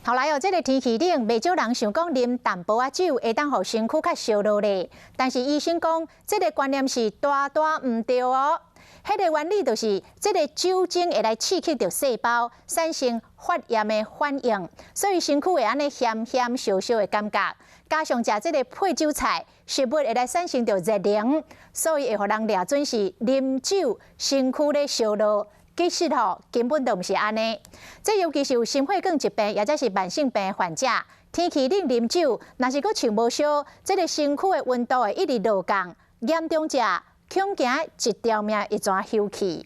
後來哦，這个天氣冷，袂少人想講啉淡薄仔酒會當予身軀較燒熱咧。但是醫生講，這個觀念是大大毋對哦。彼个原理就是，這个酒精會來刺激著細胞，產生發炎的反應，所以身軀會按呢鹹鹹燒燒的感覺。加上食這个配韭菜，食物會來產生著熱能，所以會予人掠準是啉酒身軀咧燒熱。其實吼，根本就毋是按呢。這尤其是有心血管疾病，抑者是慢性病患者，天氣冷啉酒，若是閣穿無少，這个身軀的溫度會一直落降，嚴重者恐驚一條命會轉休去。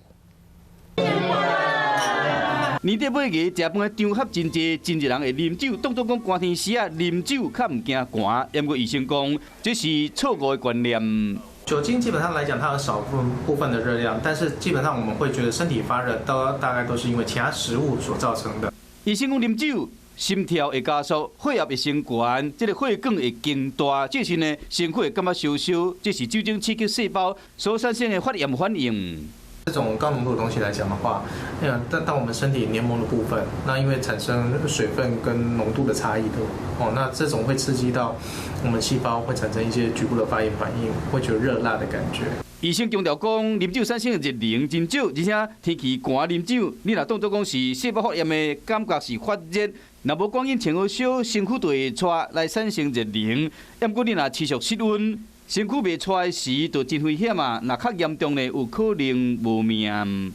年底尾個食飯的場合真濟，真濟人會啉酒，當作講寒天時啊啉酒較毋驚寒。毋過醫生講，這是錯誤的觀念。酒精基本上來講，它有少部分的熱量，但是基本上我們會覺得身體發熱，都大概都是因為其他食物所造成的。醫生講啉酒，心跳會加速，血壓會升懸，這个血管會增大，這時呢，身軀會感覺燒燒，這是酒精刺激細胞所產生的發炎反應。這種高濃度的東西來講的話，那但當我們身體黏膜的部分，那因為產生水分跟濃度的差異的，哦，那這種會刺激到我們細胞，會產生一些局部的發炎反應，會覺得熱辣的感覺。醫生強調講，啉酒產生的熱能真少，而且天氣寒啉酒，你若當作講是細胞發炎的感覺是發熱，若無趕緊穿好少，身軀就會掣來產生熱能。毋過你若持續室溫，身軀袂掣的時，就真危險啊！若較嚴重的，有可能無命。